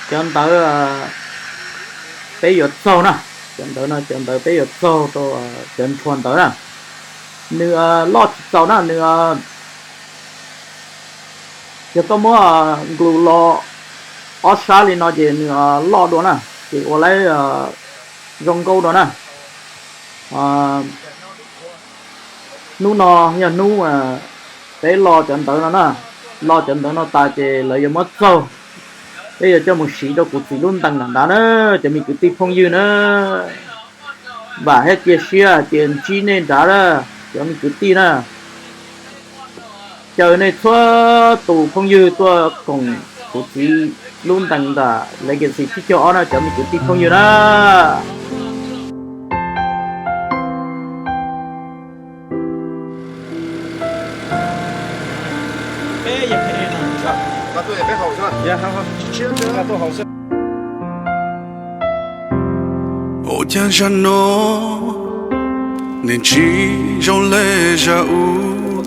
Cov ntawv peb yuav txaug na, cov ntawv no cov ntawv peb yuav txaug rau cov ntshua ntawv na, nws loj tsis txaus na, nws yog koj muab nklus los ob sab li no ces nws loj dua na, ces ua laib zoo nkauj dua na. Hnub no yog hnub peb lo cov ntawv no na, lo cov ntawv no tas ces lawv yuav muab txaug, peb yuav coj mus siv rau kuv txiv lub ntees nram nrad na, cov me kwv tij phooj ywg na. Vam thiab cia siab ces ntsib nej nrad na, cov me kwv tij na. Caw nej txhua tus phooj ywg tuaj koom kuv txiv lub ntees ntawm Legacy tsib caug ob na, cov me kwv tij phooj ywg na. Ua cas zaj no nws tsis zoo li zaj ub?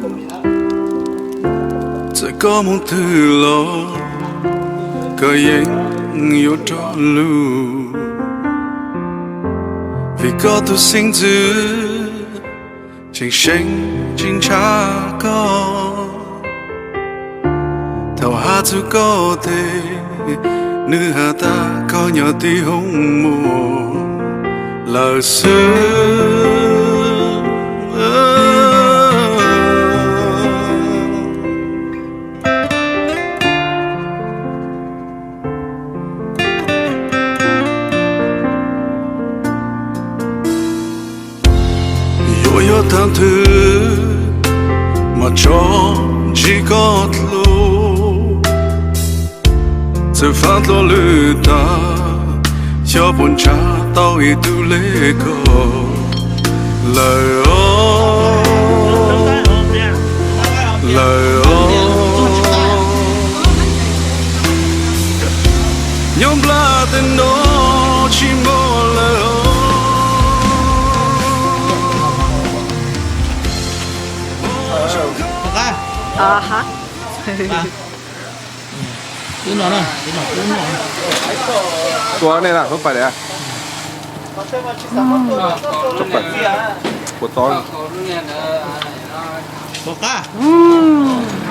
Txawm koj mus twg los koj yeej yuav rov lug, vim koj tus xeeb ntxwv tseem seev tsis ntshaw koj. Thaum hab txug koj tes, nwg has tas koj nyob tib hoob mos lawm xwb. Yuav yog thaum twg mas tso ntsib koj dlua, txawm fab dlua lwm tag, xyov puas ntshaw tau ib tug le koj lawm os, lawm os. Nyob nplaj teb no tsis muaj lawm os. Tua nej na, lub pais lawm. Tua tod.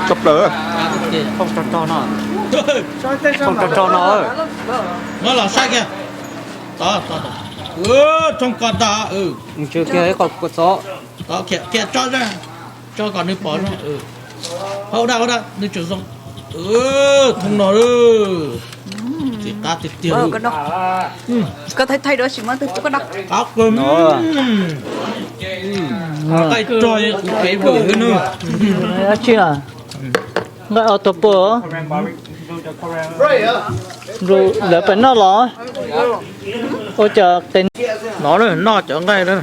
Tshaj plaws. Thooj rog rog no. Thooj rog rog no. Muab los saib kiag. Thooj ko tag. Ntsw kiag ib qho kua txob. Kiag tso, tso kom nws pom zoo. Hauv dab, hauv dab, nws tseem zoo. Thooj no. Txiv qab tiag tiag. Koj thaij thaij dua sim muab twg pub koj no. Qab kawg. Qaij rog kuv kev vwm xwb nws. Dab tsi na? Nqaij octopus. Lawv pem noj los? Ua cas tes no noj cov nqaij na.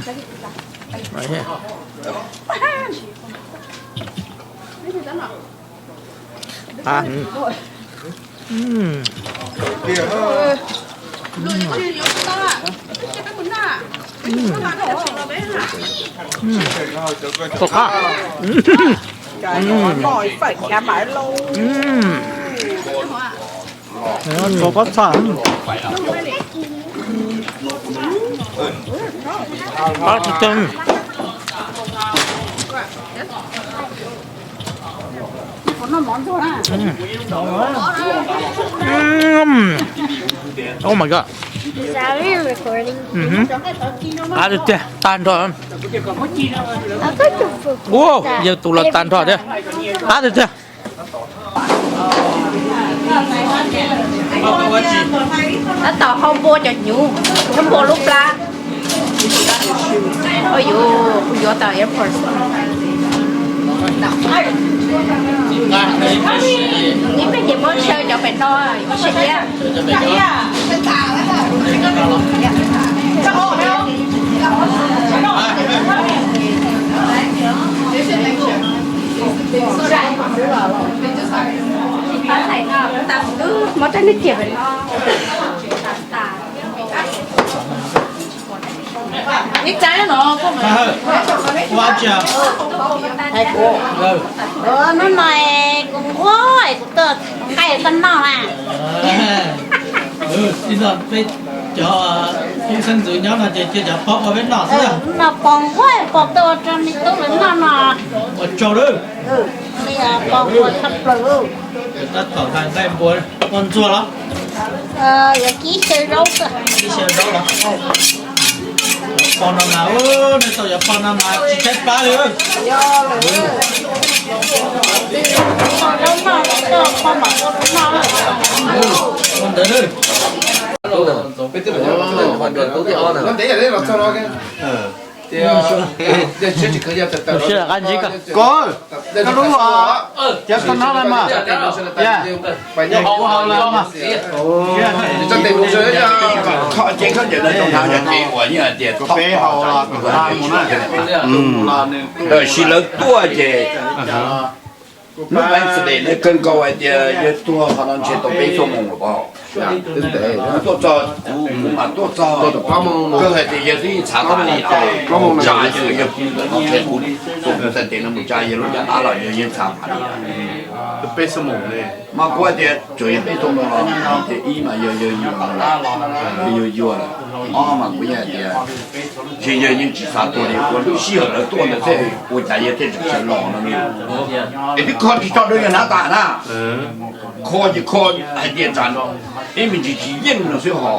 Koj qab. Txog pob txha. Qab tiag tiag. Oh my god. Qab tiag tiag, tag nrho. Ua yawg tus los tag nrho thiab. Qab tiag tiag. Tab tom hau npua cov hnyuv, npua lub plab. Ua yuav, kuv yuav tau airport. Ib pliag ces muab saw cov pem no, muab saw thiab. Muab rab niag ciam pem no. Ib tsab no. Hnub no kuv nquag kuv tuaj thaij koj noj na. Ib no peb cov tub xeeb ntxwv nyob no ces cia cov pog ua peb noj xwb. No pog nquag pog tuaj ua rau me tub lawv noj no. Ua tsaug lawm. Pog ua tshaj plaws. Tab tom hlais nqaij npua ua ntxuag los? Yuav kib xyaw zaub, kib xyaw zaub los? Pog no mas nej tau cov pog no mas tsis tshaib plab li. Ua ntawd. Koj lub, cov tau no lawm mas, ua hauv lawm mas. Kho ces koj cawm no rau hauv yog kev uas yeej hais tias peb hauv los tus tab mus na. Tab sis lawv tuaj ces lub peb xwm dem lawv kawg nkaus hais tias yawg tuag qhov no ntshe tau peb xuab moos lawm pob. Kuv tuaj txog, kuv mas tuaj txog, kawg hais tias yawg twb yeej txhav tas li lawm. Tsa yawg, yawg kuv ntawm no ntshe kuv tus txhais tes no mus tsa yawg lub caj dab los yawg yeej txhav tas li lawm. Mas kuv hais tias tsuas yog peb xuab moos los tias ib mas yawg yuag, yawg yuag, ob mas kuv yeej hais tias ntshe yawg yeej tsis xav tuag li, ua lub sij hawm lawv tuaj ntawd thiaj ua cas yawg thiaj tseem sawv los no li. Es twb kho tsis tso rau yawg hnav tas na. Kho ces kho hais tias tsam ib me ntsis tsis yeej no xwb hos.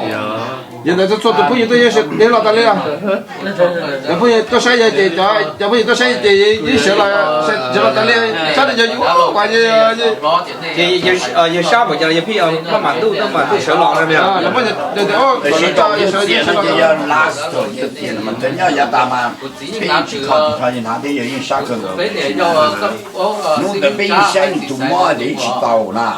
Yog ntawd txhua txhua tus phooj ywg tuaj yeej sawv los tas li. Cov phooj ywg tuaj saib yawg ces, cov phooj ywg tuaj saib ces yeej sawv los, sawv los tas li. Sab yawg yug ua ces yawg sab mus ces yawg pheej maj mam tuaj, maj mam tuaj sawv los no. Yawg sawv los, yawg sawv los. Nyob yav tas mas peb yeej tsis kho tsis tso yawg hnav thiab, yawg yeej sab kawg nkaus. Hnub ntawd peb yeej saib nws tus mob tias ib tsis tau na.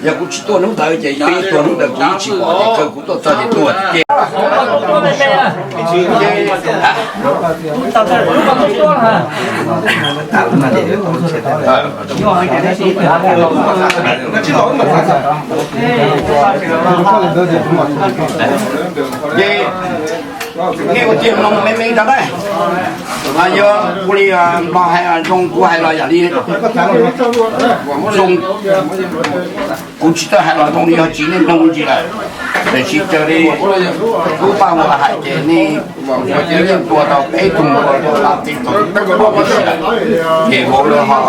Yog kuv tsis tuaj hnub ntawd ces peb tuaj hnub ntawd kuv yeej tsis pom tias kawg kuv tuaj txog ces tuag tiag. Ces nej ua tiag mloog me me rau na. Yog ua li Nplog hais zoo kuv hais los yam li zoo, kuv tsis tau hais los zoo li yog tsis nej mloog ntsis lawm. Tiam sis raws li kuv paj hu hais ces nej yeej tua tau peb tug, tua tau peb tug, ces vauv lawv ho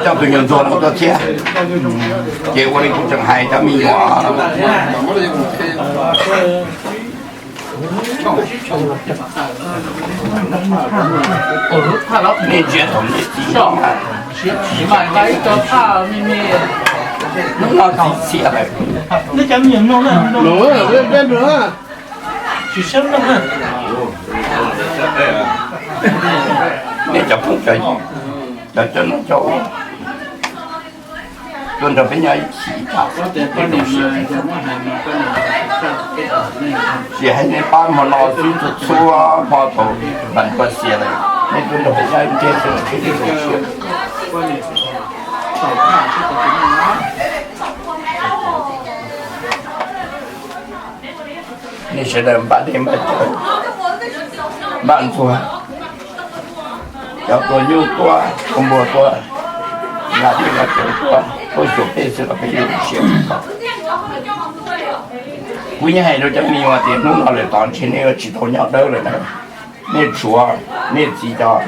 coj tus nyuag ntxuag no tuaj thiab. Ces ua li kuv tseem hais cov me nyuam nej ntsia thaum nej txiv, hnub no txiv txias lawm. Nej cov phooj cov ywg, cov cov noj cov ua, tuaj nrog peb nyob ib chim tas. Tsis hais nej pab hmo no xwb, txhua txhua hmo thaum npam npua xias lawm, nej tuaj nrog peb nyob ib nceg xwb peb yeej zoo siab. Nej sawv daws npaj dej npaj cawv, npaj ntxuag, cov tua nyuj tuaj, tua npua tuaj, nqa dej nqa cawv tuaj, tuaj xyuas peb xwb los peb yeej zoo siab. Kuv yeej hais rau cov me nyuam tias hnub no lawm tod ntshe nej yuav tsis tau nyob dawb lawm na. Nej tshuav nej txiv cov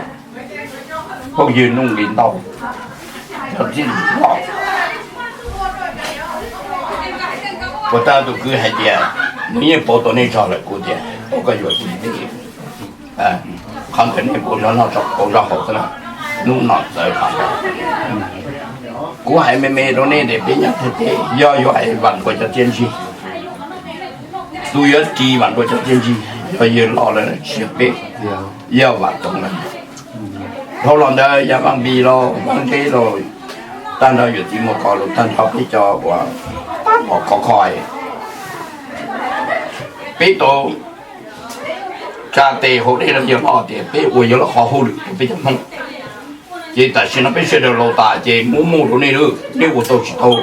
phooj ywg nuj nqis ntau, cov txij loj. Puas tau tus kwv hais tias nws yeej pauv tau nej tso lawm, kuv tias pauv koj yuav txiv, qhov ntawd nej puas nrog noj pauv nrog haus xwb na. Hnub no txawv qhov ntawd. Kuv hais me me rau nej tias peb nyob Thaib teb yog yuav hais Vam Npuas cov txiaj ntsig, tus yuav ris Vam Npuas cov txiaj ntsig yog yawg Los lawm, tsis yog peb, yog Vam Toov lawm. Dhau los ntawd yog Vaj Npis los, Vaj Ntseb los, tag nrho yawm txiv Muas Kos los, tag nrho peb cov uas pom khov kho, peb tau tsa tes haus dej rau yawg Los tias peb ua yawg Los qhov hauj lwm rau peb cov Hmoob. Ces tam sim no peb sawv daws laus tas ces muab muag rau nej lawm, nej ua tau tsis tau,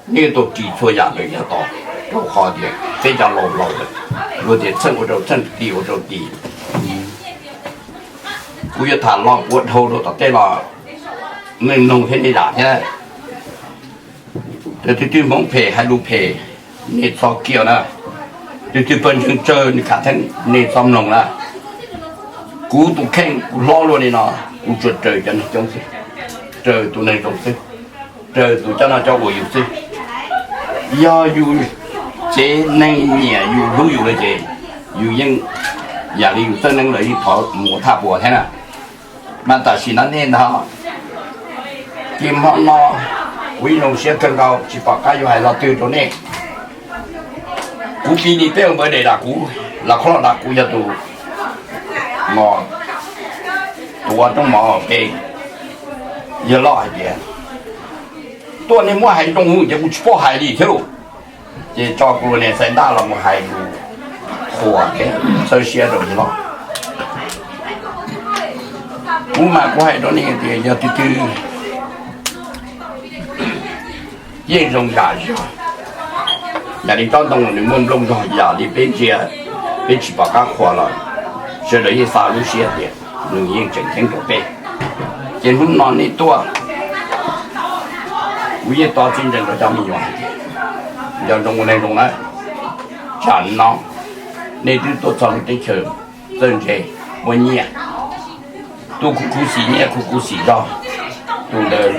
nej tau ris txhua yam lawm yav tod, rau qhov tias peb cov laus laus lawm, luag tias txheej ua rau txheej, tis ua rau tis. Kuv yuav tham lo kuv ua dhau rau tom tej los nej mloog thiab nej zam thiab. Cov twb twb Hmoob phem hais lus phem, Nej txhob kiag na, tus twg pawg ntseeg tsawg nws khav theeb nej txhob mloog na. Kuv tus kheej kuv hlob luaj li no, kuv tsuas raws cov neeg coob xwb, raws tus neeg zoo xwb, raws tus coj noj coj ua yus xwb. Yog yus tsev neeg nyiam yus hlub yus lawm ces yus yeej, yam li yus txawj neeb lawm yeej thov mus thaj puas thiab na. Mas tam sim no nej ntag, ces hmo no kuv ib zoo siab kawg nkaus tsis pom qab yuav hais lo twg rau nej. Kuv pib li peb ua npawg daim das kuv, los khob los das kuv yog tus mos, tus ua rooj mov pem, yawg loj hais tias, tuaj nej muab hais zoo ces kuv tsis paub hais li thiab lauj. Ces tso kuv niag xais ntaj los mus hais lus qhuas thiab txhawb siab rau yawg loj. Kuv mas kuv hais rau nej tias yog twg twg yeej zoo yam zog. Yam li tsob ntoo nws muaj nplooj zog, yam li peb ntsia, peb tsis pom qab qhuas los sawv daws yeej xa lub siab tias nws yeej tseem ceeb rau peb. Ces hnub no nej tuaj, kuv yeej tos txiv ntseeg rau cov me nyuam hais tias, nco ntsoov ua neeg zoo na, tsam no nej twb tuaj txog lub teb chaws txawj ntse, muaj nyiaj, tuaj khuv khuv xim nyiaj khuv khuv xim zog, tus ntawd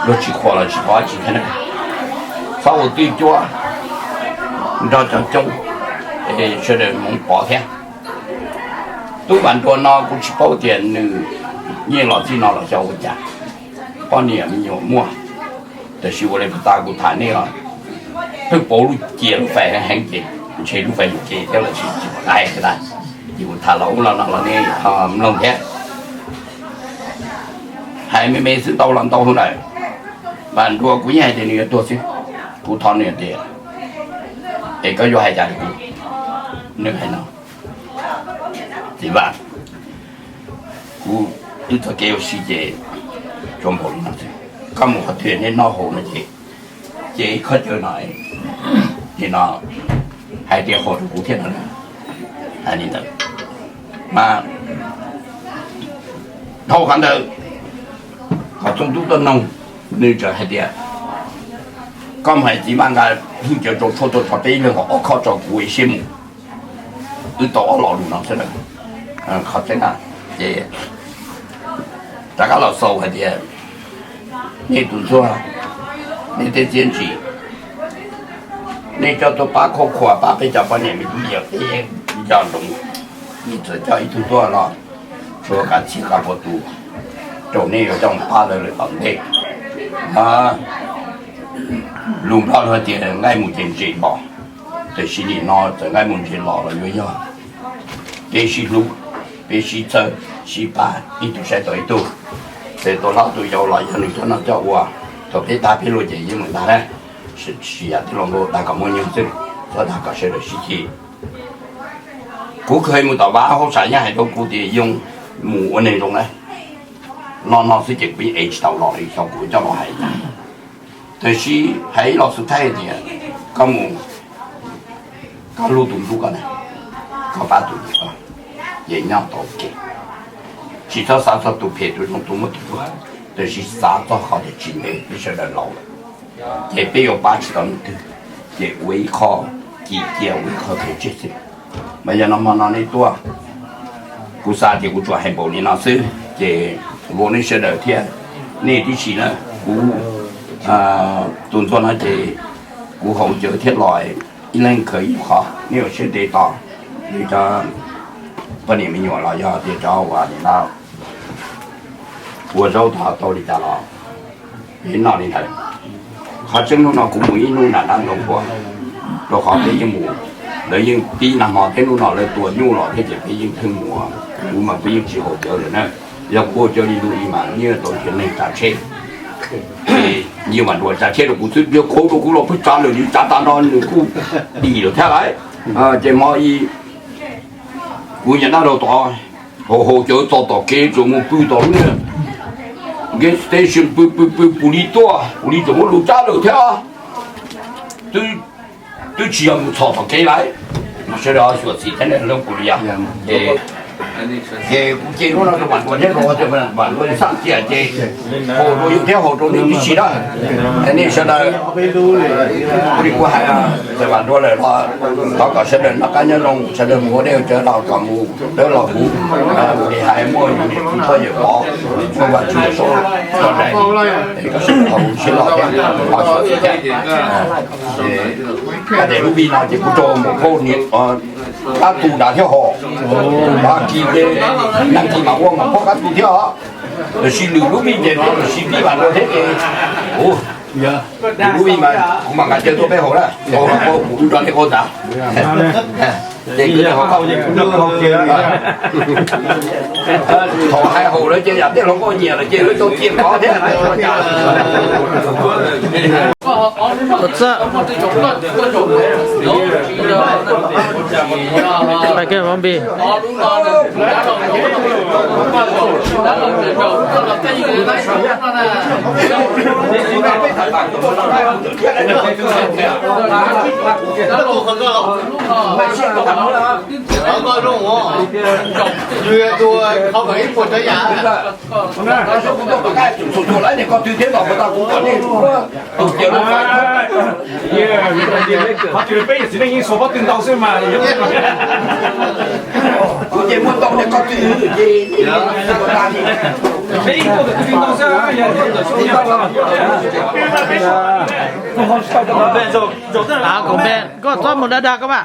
luag tsis qhuas los tsis tau dab tsi thiab na. Txhob ua twj cuab nrog cov coob, es sawv daws hmoov pov thiab. Tub Vam Nruas no kuv tsis paub tias nws yeej los txij no los xyov ua cas, poj niam me nyuam muaj, tab sis ua li kuv tas kuv tham nej os, pheej pauv lub cia lub fais heev heev ces ntshe lub fais yuav ce thiab los sis tsis pom qab hais tas. Ces kuv tham los ub los no los nej mloog thiab. Hais me me xwb ntau los ntau hauv lawm. Vam Nruas kuv yeej hais tias nws yuav tuag xwb. Kuv thov nws tias, es koj yuav hais cas rau kuv? Nws hais no, txiv Vaj, kuv wb txoj kev ua si ces tsuas npaum li no xwb. Koj mus qhov twg nej noj haus no ces, ces ib khob chaw no, ces no hais tias haus rau kuv thiab no. Hais li ntawd mas dhau qhov ntawd, kom txooj tub tuaj noog, nws txawm hais tias, koj mus hais txiv Vaj Nqa hwj cawv rau tshuaj tuaj rho peb ib leeg ob khob tso kuv ua ib siab mus. Wb tau ob lo lus no xwb na. Qhov tseeb na, ces rov qab los xaus hais tias, nej tus ntxuag, nej tej txiaj ntsim, nej coj tuaj pab khab khuas pab peb cov poj niam me tub yawm peb nco ntsoov, nej txawm coj ib tug tuaj los tshuav kav txhia kav puas tus rau nej yuav coj mus pab lawv lawm tom ntej. Lus Nplog luag tias nqaij mus ces ntses los, tiam sis nim no txawm nqaij mus ntses los los yuav yog peb sib hlub, peb sib txhawb sib pab ib tug saib tau ib tug. Ces tus hlob tus yau los yog nws coj noj coj ua, thaum peb tag peb luag ces yeej mus tag na, sis yam twb los nkaus dag kom muaj nyoog xwb, txhob dag kom sawv daws sib chim. Kuv kheev mus tom Vaj Hauj Sam nyob hais rau kuv tias yoo mus ua neeg zoo na, lo no xwb ces kuv yeej ev tsis tau los li xyov kuv coj los hais cas. Tab sis hais ib lo xwm thaij tias koj mus, koj hlub tus hlub koj na, koj pab tus hlub koj, ces nyob tau ua ke. Tsis txhob xav txog tus phem tus zoo tus muaj tus pluag, tab sis xav txog qhov tias tsis ntev peb sawv daws laus lawm, ces peb yuav pab tsis tau leej twg, ces ua ib qho cim cia ua ib qho kev tseg xwb. Mas yog no hmo no nej tuaj, kuv xav tias kuv tsuas hais npaum li no xwb ces vauv nej sawv daws thiab nej tib si na, kuv tus ntxuag no ces kuv haus cawv thiab los ib leeg khaws ib qho, nej ua siab ntev tos, nej cov poj niam me nyuam los yog tias cov uas nim no ua zaub tau li cas los peb noj li ntawd. Qhov tseeb hnub no kuv mus ib hnub nram dab ntoo ua, rau qhov peb yeej mus, lawv yeej pib nag hmo thiab hnub no lawv tua nyuj los thiab ces peb yeej pheej mus, kuv mas kuv yeej tsis haus cawv lawm na. Yog kuv haus cawv li lus li mas yeej tau nrhiav neeg tsav tsheb, ces yeej mam nruas tsav tsheb rau kuv xwb, yog khaub rau kuv los pheej tsav lawm li tsav tas nrho nws kuj dim lawm thiab lauj. Ces hmo ib kuv nyuam dab laug tod haus haus cawv txog tom kev tsuas mus pw tom lub niag gas station pw pw pw pus li tuaj pus li tsuas muab lus cab lawm thiab. Twb tsis yog mus txhom tom kev lawm, sawv daws xyuam xim thiab lub pus li yog ces Ces kuv cia lub no rau Vam Duas thiab, rau Vam Duas xaj cia ces haus rau yus thiab haus rau nej tib si na. Nej sawv daws, kuv li kuv hais, Vam Duas lawm los thov kom sawv daws noj qab nyob zoo, sawv daws mus ua dej ua cawv los kom mus dawb los huv. Li hais muaj yus niam txiv pog yawm pov, muaj Vaj Tswv Yawm Saub tso nraim, kom sawv daws tau siab loj thiab. Ces lub vij no ces kuv rau mus phauj niam qab tu nrad thiab hos, nag kis ces nag kis mas ua mus phauj qab tu thiab os. Lawv sis lwm lub vij ces lawv sis vij Vam Duas thiab ces, lub vij mas kuv mam nqa cawv tuaj peb haus na, kuv nrog nej ua ntawd. Ces kuv hais haus lawv ces yam tej hluas nkauj nyiam lawm ces lawv tau cia kov thiab. Qhov twg peb yawm txiv neej yeej xuas pob tw ntau xwb mas, kuv ces muaj ntau niag qhov twg ces peb yeej tuaj ntawm tus twg ntau xwb. Koj txhob mus dag dag koj mas.